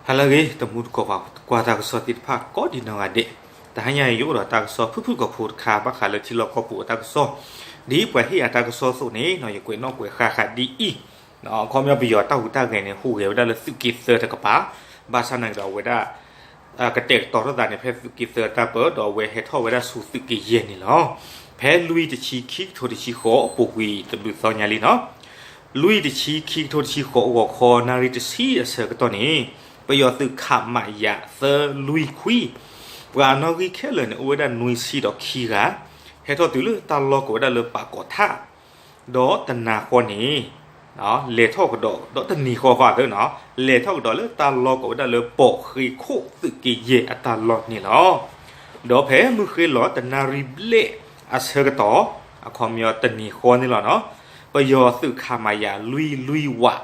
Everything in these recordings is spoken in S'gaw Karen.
ဟါလၢအဂ့ၤ တမူတကိး ပှၤကွၢ်တၢ်ကစီၣ်သ့ၣ်တဖၣ်ကိးဒံးနီၢ်ဂၤဒဲး, တဟါညါအံၤ ယအိၣ်ဒီးတၢ်ကစီၣ်ဖုၣ်ဖုၣ်ကိာ်ဖိတခါ ဘၣ်ဃးလၢထံလီၢ်ကီၢ်ပူၤအတၢ်ကစီၣ်, ဒ်ပှၤဟ့ၣ်အတၢ်ကစီၣ်အသိးန့ၣ် ယကွဲးနီၣ်ကွဲးဃါဃာ်ဒ်အံၤ, အခီပညီပယီၤတၢ်ဟူးတၢ်ဂဲၤန့ၣ် ဟူးဂဲၤဝဲဒၣ်လၢသုးက့သၢတကပၤ, ဘၣ်ဆၣ်နာ်က့ဒီးအဝဲဒၣ် ကတဲာ်ကတီၤထီၣ်သးန့ၣ် ဖဲသုးက့သၢတၢ်ပၢ ဒီးအဝဲဟဲထီၣ်ဝဲဒၣ်ဆူသုးက့ယဲၢ်န့ၣ်လီၤ. ဖဲလွံၢ်တဆံခံကထိတဆံဃိးအပူၤကွံာ်တဘျုးသီညါလံနီၤ လွံၢ်တဆံခံကထိတဆံဃိး ဂီၤခီနၣ်ရံၣ်တဆံအဆၢကတီၢ်န့ၣ် ပယီၤသုးခမရ သၢလွံၢ်ခွံ ပှၤအနီၣ်ဂံၢ်ခဲလၢာ်န့ၣ် အိၣ်ဝဲဒၣ်နွံဆံဒီးခံဂၤ, ဟဲထီၣ်တုၤလၢတၢ်လီၢ်ကိးဝဲဒၣ်လၢပာ်ကီၤထၣ်, ဒီးတနၤဃီန့ၣ် လဲၤထီၣ်ကဒီး ဒီးတနံၤဃီဃီသၢနီၤ လဲၤထီၣ်ကဒီးလၢတၢ်လီၢ်ကိးဝဲဒၣ်လၢပိာ်ဃ့ခိၣ်သုးက့ယဲၢ်အတၢ်လီၢ်န့ၣ်လီၤ. ဒီးဖဲမုၢ်ဃ့လီၤတနၣ်ရံၣ်ဘျဲၣ်အဆၢကတီၢ်, အခီပညီတနံၤဃီန့ၣ်လီၤနီၤ, ပယီၤသုးခမရ လွံၢ်လွံၢ်ဝး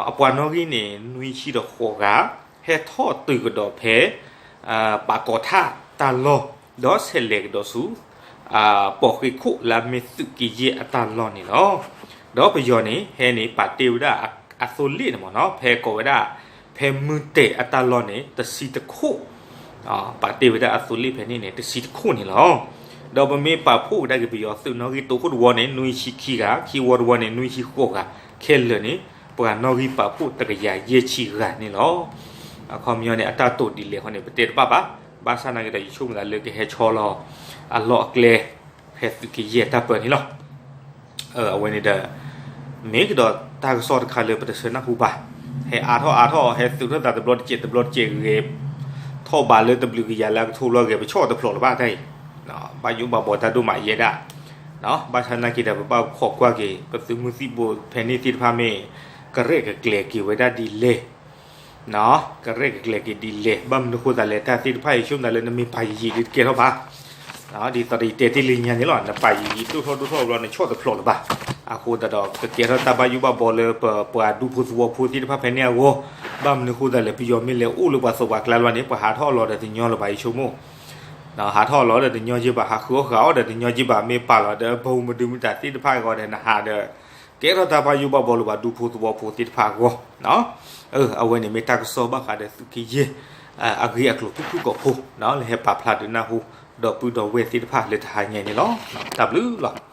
အပှၤနီၣ်ဂံၢ်န့ၣ် နွံဆံဒီးဃိးဂၤ, ဟဲထီၣ်တုၤကဒီးဖဲ ပာ်ကီၤထၣ်တၢ်လီၢ်, ဒီးဆဲးလဲၤကဒီးဆူ ပိာ်ဃ့ခိၣ်လၢအမ့ၢ်သုးက့ယဲၢ်အတၢ်လီၢ်န့ၣ်လီၤ. ဒီးပယီၤန့ၣ် ဟဲန့ၣ် ပာ်တ့ၢ်ဝဲဒၣ်အသိလ့ၣ်န့ၣ်မ့ၢ်နီၤ ဖဲကိးဝဲဒၣ် ဖဲမုၢ်တဲာ်အတၢ်လီၢ်န့ၣ် တဆံတခိၣ် ပာ်တ့ၢ်ဝဲဒၣ်အသိလ့ၣ်ဖဲန့ၣ်န့ၣ် တဆံတခိၣ်န့ၣ်လီၤ. ဒီးပမ့ၢ်ပာ်ဖှိၣ်ကဒါက့ၤပယီၤသုးနီၣ်ဂံၢ် တိခိၣ်တဝီန့ၣ် နွံဆံခံဂၤ, ခံဝီတဝီန့ၣ် နွံဆံဃိးဂၤ, ခဲလၢာ်န့ၣ် ပှၤနီၣ်ဂံၢ်ပာ်ဖှိၣ်တကယၤယဲၢ်ဆံဂၤန့ၣ်လီၤ. အခီပညီန့ၣ် အတၢ်တိာ်ဒ်လဲၣ်ဃီန့ၣ် ပတဲတဘၣ်ဘၣ်, ဘၣ်ဆၣ်နာ်က့ဒီး ယဆိကမိၣ်သးလၢကဟဲဆီလီၤ အလီၢ်အကျဲ ဖဲသုးက့ယဲၢ်တၢ်ပၢန့ၣ်လီၤ. အဝဲန့ၣ်ဒီး မ့ၢ်ကဒီးတၢ်ကစီၣ်တခါလၢပတဆၢနၢ်ဟူဘၣ်, ဟဲအါထီၣ်အါထီၣ် ဟဲသုးထီၣ်သးတဘျီတစဲးတဘျီတစဲးဂဲၤ ထီၣ်ဘးလၢတဘျုးကယၤလၢအကထိဘျီဂဲၤ ပဆီၣ်တဖျိးလၢၤဘၣ်တၢ်အံၤ, ဘၣ်ယိၣ်ဘၣ်ဘီတၢ်ဒိၣ်မးယဲဒၣ်, ဘၣ်ဆၣ်နာ်က့ဒီး ပဘၣ်ခိးကွၢ်က့ၤ ပသုးမုၢ်သံၣ်ဘိဖဲန့ၣ်သ့ၣ်တဖၣ်မ့ၢ် ကရဲၣ်ကကျဲၤက့ၤဝဲဒၣ်ဒ်လဲၣ် ကရဲၣ်ကကျဲၤက့ၤဒ်လဲၣ်, ဘၣ်မနုၤဃိသးလဲၣ် တၢ်သ့ၣ်တဖၣ်အံၤ ဆိကမိၣ်သးလၢနမ့ၢ်ပာ်ယံာ်ယံာ်ဒ်တကဲထီၣ်ဘၣ်, ဒ်သိးဒီးယတဲတ့ၢ်လံညါန့ၣ်လီၤ, နပာ်ယံာ်ယံာ်ဒိၣ်ထီၣ်ဒိၣ်ထီၣ်ဘျီ နဆီၣ်တဖျိးလၢၤဘၣ်, အဃိသတးဒီး ကကဲထီၣ်တၢ်ဘၣ်ယိၣ်ဘၣ်ဘီလၢပပှၤဒူဖိသဝီဖိသ့ၣ်တဖၣ်ဖဲန့ၣ်အဂီၢ်, ဘၣ်မနုၤဃိသးလဲၣ် ပယီၤမ့ၢ်လဲၤအိၣ်လၢပှၤသဝီကျါလၢၤဘၣ်န့ၣ် ပှၤဟးထီၣ်အလီၢ်ဒီးတညီလၢၤဘၣ် ယဆိကမိၣ် ဟးထီၣ်အလီၢ်ဒီးတညီက့ဘၣ်, ဟးဃုအီၣ်ဃုအီဒီးတညီက့ဘၣ်, မ့ၢ်ပာ်လီၤဒီး ပမုဒုမတၤသ့ၣ်တဖၣ်အဂီၢ်ဒီး နဟးဒီး ကဲထီၣ်တၢ်ဘၣ်ယိၣ်ဘၣ်ဘီလၢပှၤဒူဖိသဝီဖိသ့ၣ်တဖၣ်အဂီၢ်, အဝဲန့ၣ်မ့ၢ်တၢ်ကစီၣ်ဘၣ်ဃးဒီးသုးက့ယဲၢ် အဂ့ၢ်အကျိၤဖုၣ်ဖုၣ်ကိာ်ဖိ လၢဟဲပာ်ဖျါဒုးနၢ်ဟူ ဒီပုၢ်ဒီဝဲၢ်သ့ၣ်တဖၣ်လၢတဟါညါအံၤန့ၣ်လီၤ. တၢ်ဘျုးလီၤ.